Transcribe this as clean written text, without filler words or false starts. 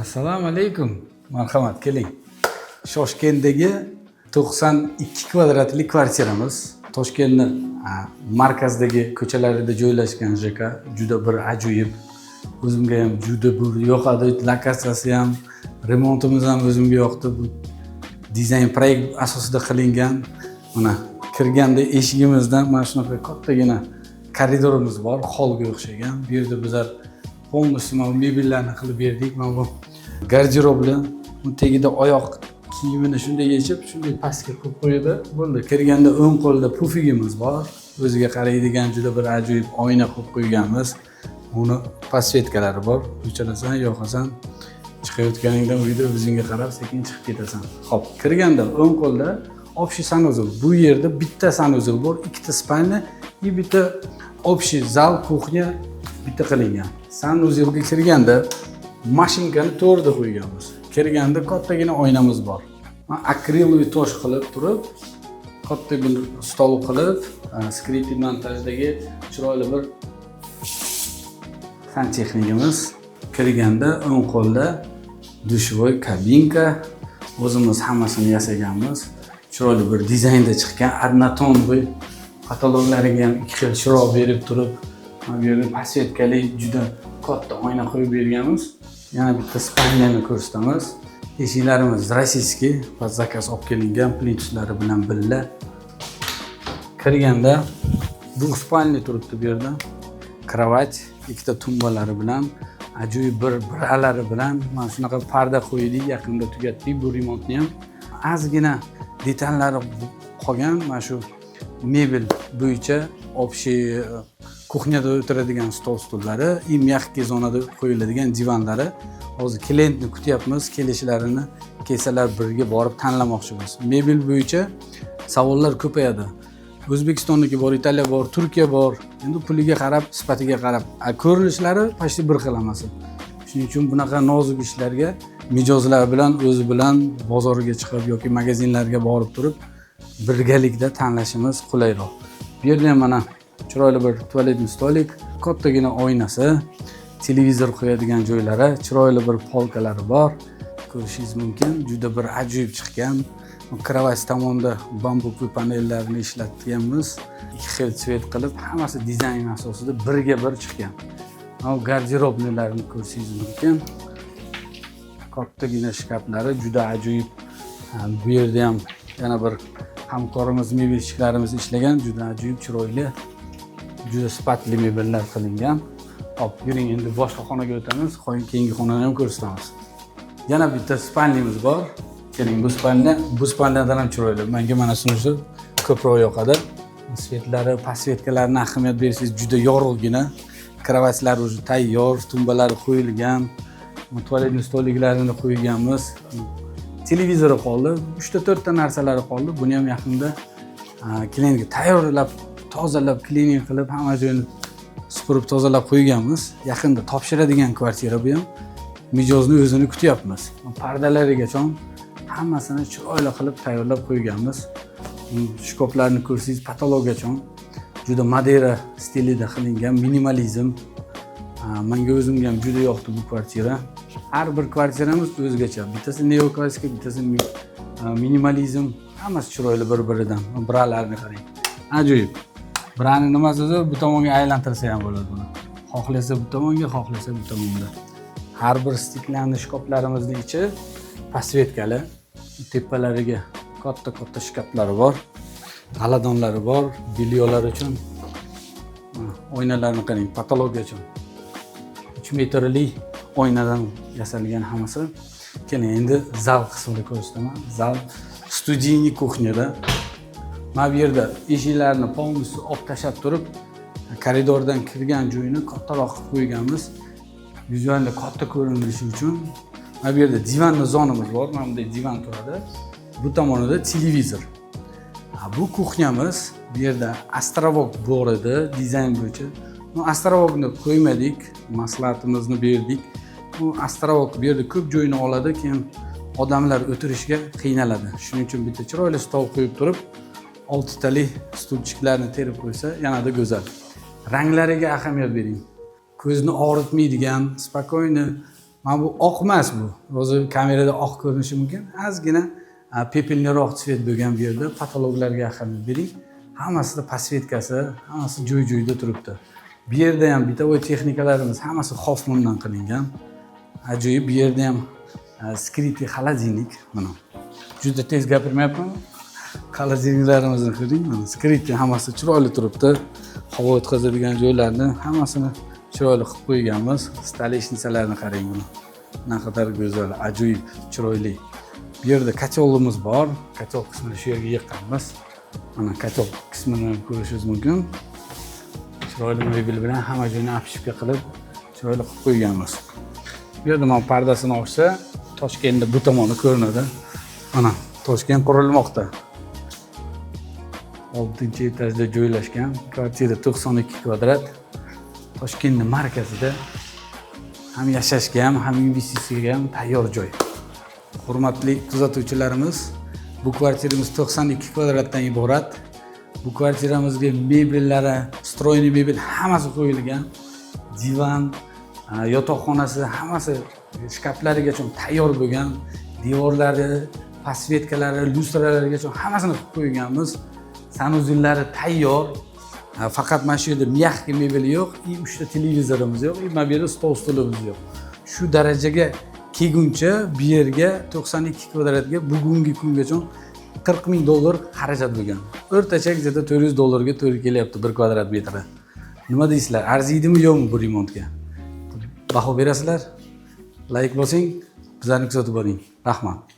Assalomu alaykum. Marhamat, keling. Toshkentdagi 92 kvadratli kvartiramiz. Toshkentni markazdagi ko'chalarida joylashgan ЖК juda bir ajoyib. O'zimga ham juda bir yoqadi, lokatsiyasi ham, remontimiz ham o'zimga yoqdi. Bu dizayn proyekt asosida qilingan. Mana, kirganda eshigimizdan mana shunaqa kattagina koridorimiz bor, holga o'xshagan. Bu yerda bizlar полностью mana bu mebellarni qilib berdik. Mana bu garderobli, bu tagida oyoq kiyimini shunday yechib, shunday pastga qo'yib qo'yadi. Bo'ldi. Kirganda o'ng qo'lda pufigimiz bor. O'ziga qaraydigan juda bir ajoyib oyna qo'yib qo'yganmiz. Uni подсветка lari bor. O'chirasan, yoqasan. Chiqayotganingda uyda o'zingga qarab sekin chiqib ketasan. Xo'p, kirganda o'ng qo'lda общий санузел. Bu yerda bitta санузел bor, ikkita спальня и bitta общий zal, кухня bitta qilingan. Санузел ga kirganda mashinkani to'rida qo'yganmiz. Kirganda kattagina oynamiz bor. Акриловый tosh qilib turib, katta bir stol qilib, скрытый montajdagi chiroyli bir santexnikimiz. Kirganda o'ng qo'lda душевой кабинка, o'zimiz hammasini yasaganmiz. Chiroyli bir dizaynda chiqqan, однотонный, потолок lariga ham ikki xil chiroq berib turib, mana bu yerda подсветка li juda katta oyna qo'yib berganmiz. Yana bitta спальня ni ko'rsatamiz. Eshiklarimiz российский, под заказ olib kelingan, plintuslari bilan birga. Kirganda двухспальный turibdi bu yerda. Кровать, ikkita tumbalari bilan, ajoyib bir bralari bilan. Mana shunaqa parda qo'ydik, yaqinda tugatdik bu remontni ham. Ozgina detallari qolgan, mana shu mebel bo'yicha общий кухня da o'tiradigan stol stullari и мягкий zonada qo'yiladigan divanlari. Hozir klientni kutyapmiz kelishlarini, kelsalar, birga borib tanlamoqchimiz. Mebel bo'yicha savollar ko'payadi. O'zbekistonniki bor, Italiya bor, Turkiya bor. Endi puliga qarab, sifatiga qarab, a ko'rinishlari почти bir xil hammasi. Shuning uchun bunaqa nozik ishlarga mijozlar bilan, o'zi bilan bozorga chiqib yoki magazinlarga borib turib, birgalikda tanlashimiz qulayroq. Bu yerda ham mana chiroyli bir туалетный столик, kattagina oynasi, televizor qo'yadigan joylari, chiroyli bir полка lari bor, ko'rishingiz mumkin. Juda bir ajoyib chiqqan. Кровать tomonda bambukovый panellarni ishlatganmiz, ikki xil цвет qilib, hammasi dizayn asosida birga bir chiqqan. Mana bu гардеробный larni ko'rishingiz mumkin, kattagina shkaflari juda ajoyib. Ha, bu yerda ham yana bir hamkorimiz, мебельщик larimiz ishlagan, juda ajoyib, chiroyli, juda sifatli mebellar qilingan. Hop, yuring, endi boshqa xonaga o'tamiz. Keyingi xonani ham ko'rsatamiz. Yana bitta спальня miz bor. Keling, bu спальня, bu спальня dan ham chiroyli. Menga mana shunisi ko'proq yoqadi. Свет lari, подсветка larini ahamiyat bersangiz, juda yorug'gina. Кровать lar уже tayyor, tumbalari qo'yilgan, туалетный столик larini qo'yganmiz. Televizori qoldi, uchta to'rtta narsalari qoldi. Buni ham yaqinda klientga tayyorlab, tozalab, клининг qilib, hamma joyini supurib, tozalab qo'yganmiz. Yaqinda topshiradigan kvartira bu ham. Mijozni o'zini kutyapmiz. Pardalarigacha hammasini chiroyli qilib tayyorlab qo'yganmiz. Shkaflarni ko'rsangiz, потолок gacha juda madera stilida qilingan, minimalizm. Manga o'zimga ham juda yoqdi bu kvartira. Har bir kvartiramiz o'zgacha, bittasi neoklassika, bittasi minimalizm, hammasi chiroyli bir biridan. Bralarni qarang, ajoyib. Brani nimasi zo'r, bu tomonga aylantirsa ham bo'ladi buni, xohlasa bu tomonga, xohlasa bu tomonga. Har bir стеклянный shkaflarimizni ichi подсветка li, tepalariga katta katta shkaflari bor, g'aladonlari bor бельё lar uchun. Mana, oynalarni qarang, потолок gacha 3 metrli oynadan yasalgan hammasi. Keling, endi zal qismini ko'rsataman. Zal студийный кухня da. Mana bu yerda eshiklarni полностью olib tashlab turib, koridordan kirgan joyini kattaroq qilib qo'yganmiz, визуально katta ko'rinishi uchun. Mana bu yerda диванный zonamiz bor, mana bunday divan turadi, bu tomonida televizor. Ha, bu кухня miz. Bu yerda островок bor edi dizayn bo'yicha. Ну, островок ni qo'ymadik, maslahatimizni berdik. Bu островок bu yerda ko'p joyini oladi, keyin odamlar o'tirishga qiynaladi. Shuning uchun bitta chiroyli stol qo'yib turib, oltitali стульчик larni terib qo'ysa, yanada go'zal. Ranglariga ahamiyat bering, ko'zni og'ritmaydigan, спокойно. Mana bu oq emas bu. O'zi kamerada oq ko'rinishi mumkin. Ozgina пепельный roq цвет bo'lgan bu yerda. Потолок larga ahamiyat bering. Hammasida подсветка si, hammasi joy joyida turibdi. Bu yerda ham бытовой texnikalarimiz hammasi Hoffmandan qilingan. Ajoyib, bu yerda ham скрытый холодильник mana. Juda tez gapirmayapman. Холодильник larimizni ko'ring, mana скрытый hammasi chiroyli turibdi. Havo o'tkazadigan joylarni hammasini chiroyli qilib qo'yganmiz. Столешница larni qarang buni. Naqadar go'zal, ajoyib, chiroyli. Bu yerda котёл imiz bor. Котёл qismini shu yerga yiqqanmiz. Mana котёл qismini ko'rishingiz mumkin. Chiroyli mebel bilan hamma joyini обшивка qilib, chiroyli qilib qo'yganmiz. Bu yerda mana pardasini ochsa, Toshkentni bu tomoni ko'rinadi. Mana Toshkent qurilmoqda. 6 etajda joylashgan kvartira, 92 kvadrat. Toshkentning markazida, ham yashashga ham, ham investitsiyaga ham tayyor joy. Hurmatli kuzatuvchilarimiz, bu kvartiramiz 92 kvadratdan iborat. Bu kvartiramizga mebellari, встроенный mebel hammasi qo'yilgan. Divan, yotoqxonasi hammasi shkaflarigacha tayyor bo'lgan. Devorlari, подсветка lari, lyustralarigacha hammasini qilib qo'yganmiz. Санузел lari tayyor. Faqat mana shu yerda мягкий mebel yo'q, и uchta televizorimiz yo'q, и mana bu yerda stol stulimiz yo'q. Shu darajaga kelguncha bu yerga, 92 kvadratga bugungi kungacha 40 ming dollar xarajat bo'lgan. O'rtacha где-то 400 dollarga to'g'ri kelyapti bir kvadrat metri. Nima deysizlar? Arziydimi, yo'qmi bu remontga? Baho berasizlar? Layk bosing, bizlarni kuzatib boring. Rahmat.